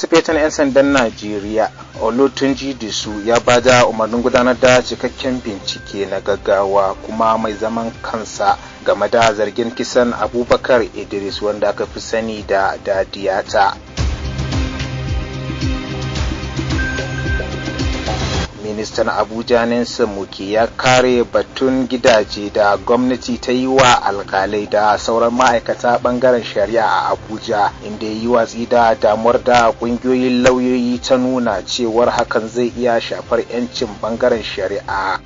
Sufetan 'yan sandan Najeriya Olutunji Disu ya ba da umarnin gudanar da cikakken bincike na gaggawa kuma mai zaman kansa game da zargin kisan Abubakar Idris, wanda aka fi sani da Dadiyata. Ministan Abuja Nelson Muke ya kare batun gidaje da gwamnati ta yi wa alkalai da sauran ma'aikata bangaren shari'a a Abuja, inda ya yi watsi da damuwar da kungiyoyin lauyoyi ta nuna cewar hakan zai iya shafar 'yancin bangaren shari'a.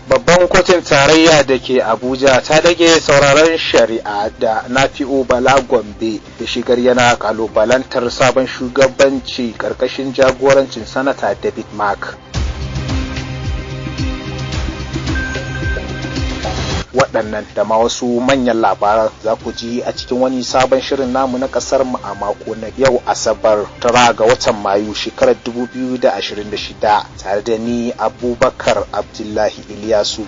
Babban kotun tarayya da ke Abuja ta dage sauraron shari'a da Nafi'u Bala Gombe da shigar yana kalubalantar sabon shugabanci karkashin jagorancin Sanata David Mark. Waɗannan da ma wasu manyan labaran za ku ji a cikin wani sabon shirin namu na ƙasar mu a mako na yau Asabar 9 ga watan Mayu shekarar 2026, tare da ni Abubakar Abdullahi Iliyasu.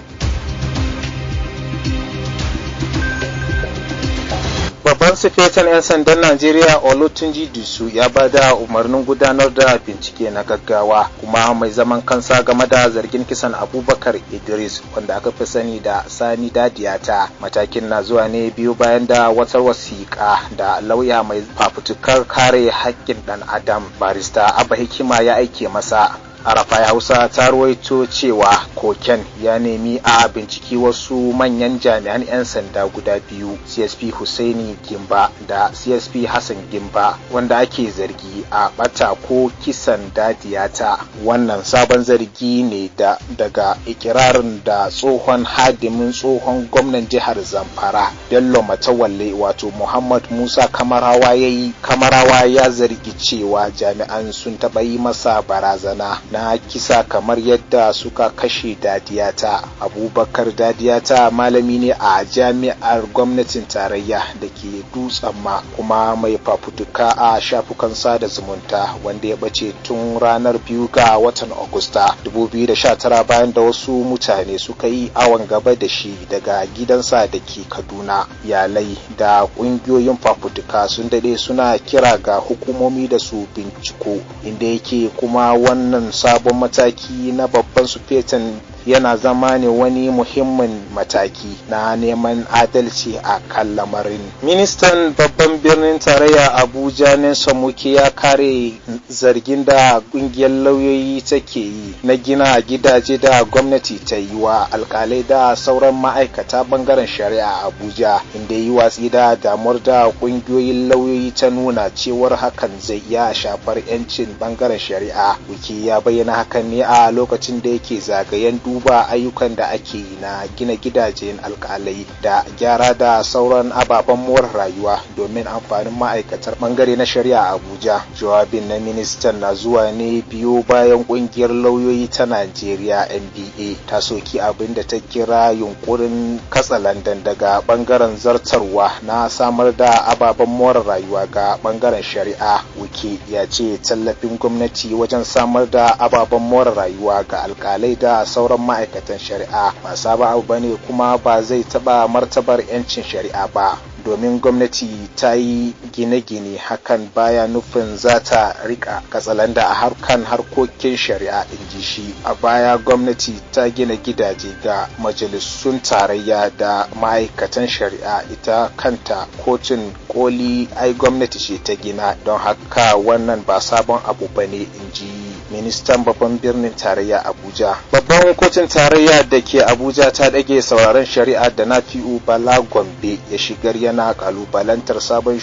Babban sufetan 'yan sandan Najeriya Olutunji Disu ya ba da umarnin gudanar da bincike na gaggawa kuma mai zaman kansa game da zargin kisan Abubakar Idris, wanda aka fi sani da Sani Dadiyata. Matakin na zuwa ne biyu bayan da wata wasiƙa da lauya mai fafutukar kare haƙƙin ɗan adam Barista Abba Hikima ya aike masa. Arafai Hausa ta ruwaito cewa koken ya nemi a binciki wasu manyan jami'an 'yan sanda guda biyu, CSP Hussaini Gimba da CSP Hassan Gimba, wanda ake zargi a bata ko kisan Dadiyata. Wannan sabon zargi ne da daga ikirarin da tsohon hadimin tsohon gwamnan jihar Zamfara Bello Matawalle, wato Muhammad Musa Kamarawa, ya yi. Kamarawa ya zargi cewa jami'an sun taɓa yi masa barazana na kisa kamar yadda suka kashe Dadiyata. Abubakar Dadiyata malami ne a jami'ar gwamnatin tarayya da ke Dutsen Ma, kuma mai fafutuka a shafukan sada zumunta, wanda ya bace tun ranar 2 ga watan Agusta 2019 bayan da wasu mutane suka yi awon gaba da shi daga gidansa da ke Kaduna. Iyalai da ƙungiyoyin fafutuka sun dade suna kira ga hukumomi da su binciko inda yake, kuma wannan sabon mataki na babban sufetan yana zama ne wani muhimmin mataki na neman adalci a kan lamarin. Ministan babban birnin tarayya Abuja Nelson Muke ya kare zargin da kungiyar lauyoyi take yi na gina gidaje da gwamnati ta yi wa alkalai da sauran ma'aikata bangaren shari'a Abuja, inda yi watsi da damuwar da kungiyoyin lauyoyi ta nuna cewar hakan zai iya shafar 'yancin bangaren shari'a. Wiki ya bayyana hakan ne a lokacin da yake zagayen duba ayyukan da ake yi na gina gidajen alkalai da gyara da sauran ababen more rayuwa domin amfanin ma'aikatar bangare na shari'a a Abuja. Jawabin na ministan na zuwa ne biyo bayan kungiyar lauyoyi ta Najeriya NBA ta soki abin da ta kira yunkurin katsalandan daga bangaren zartarwa na samar da ababen more rayuwa ga bangaren shari'a. Wike ya ce tallafin gwamnati wajen samar da ababen more rayuwa ga alkalai da sauran ma'aikatan shari'a ba sabon abu bane, kuma ba zai taba martabar 'yancin shari'a ba. Domin gwamnati ta yi gine-gine, hakan baya nufin za ta rika katsalanda a harkan harkokin shari'a, in ji shi. A baya gwamnati ta gina gidaje ga majalisun tarayya da ma'aikatan shari'a, ita kanta kotun koli ai gwamnati ce ta gina, don haka wannan ba sabon abu bane, in ji ministan babban birnin tarayya Abuja. Babban kotun tarayya da ke Abuja ta dage sauraron shari'a da Nafi'u Bala Gombe ya shigar yana kalubalantar sabon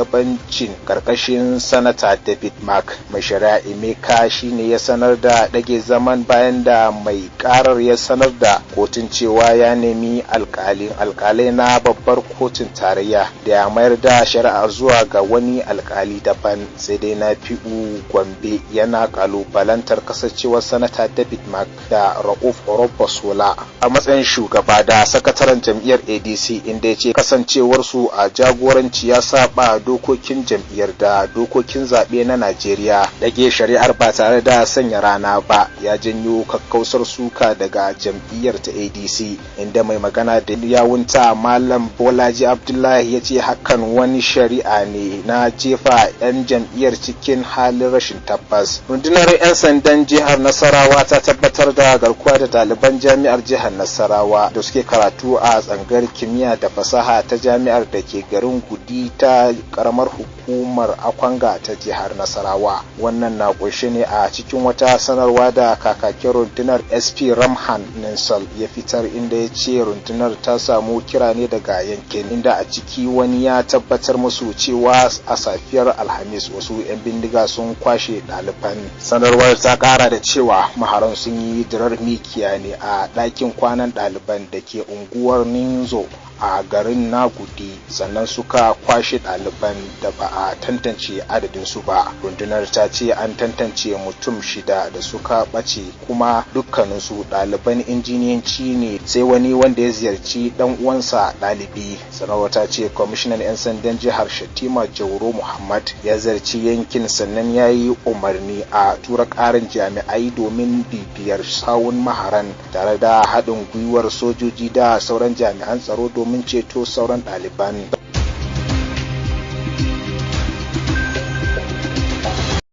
shugabancin karkashin Sanata David Mark. Mai shari'a Emeka shine ya sanar da dage zaman bayan da mai karar ya sanar da kotun cewa ya nemi alkalin alkalai na babbar kotun tarayya da ya mayar da shari'a zuwa ga wani alkali daban. Sai dai Nafi'u Gombe yana kalubalantar kasancewar Sanata David Mark da Ra'uf Orobbasola a matsayin shugaba da sakataren jam'iyyar ADC, inda ya ce kasancewarsu a jagoranci ya saba dokokin jam'iyyar da dokokin zaɓe na Najeriya. Dage shari'ar ba tare da sanya rana ba ya janyo kakkausar suka daga jam'iyyar ta ADC, inda mai magana da yawunta Malam Bolaji Abdullahi ya ce hakan wani shari'a ne na jefa 'yan jam'iyyar cikin halin rashin tabbas. Rundunar 'yan sandan jihar Nasarawa ta tabbatar da garkuwa da ɗaliban jami'ar jihar Nasarawa da suke karatu a tsangar kimiyya da fasaha ta jami'ar da ke garin Gudi ta karamar hukumar Akwanga ta jihar Nasarawa. Wannan na kunshe ne a cikin wata sanarwa da kakakin rundunar SP Ramhan Ninsal ya fitar, inda ya ce rundunar ta samu kira ne daga yankin, inda a ciki wani ya tabbatar musu cewa a safiyar Alhamis wasu 'yan bindiga sun kwashe ɗaliban. Sanarwar ta kara da cewa maharan sun yi dirar mikiya ne a ɗakin kwanan ɗaliban da ke unguwar Ninzo a garin Nagudi, sannan suka kwashe ɗaliban da ba a tantance adadinsu ba. Rundunar ta ce an tantance mutum 6 da suka ɓace, kuma dukkaninsu ɗaliban injiniyanci ne, sai wani wanda ya ziyarci ɗan uwansa ɗalibi. Sanarwar ta ce kwamishinan 'yan sandan jihar Shatima Jauro Muhammad ya ziyarci yankin, sannan ya yi umarni a tura ƙarin jami'ai domin bibiyar sawun maharan tare da haɗin gwiwar sojoji da sauran jami'an tsaro domin ceto sauran ɗaliban.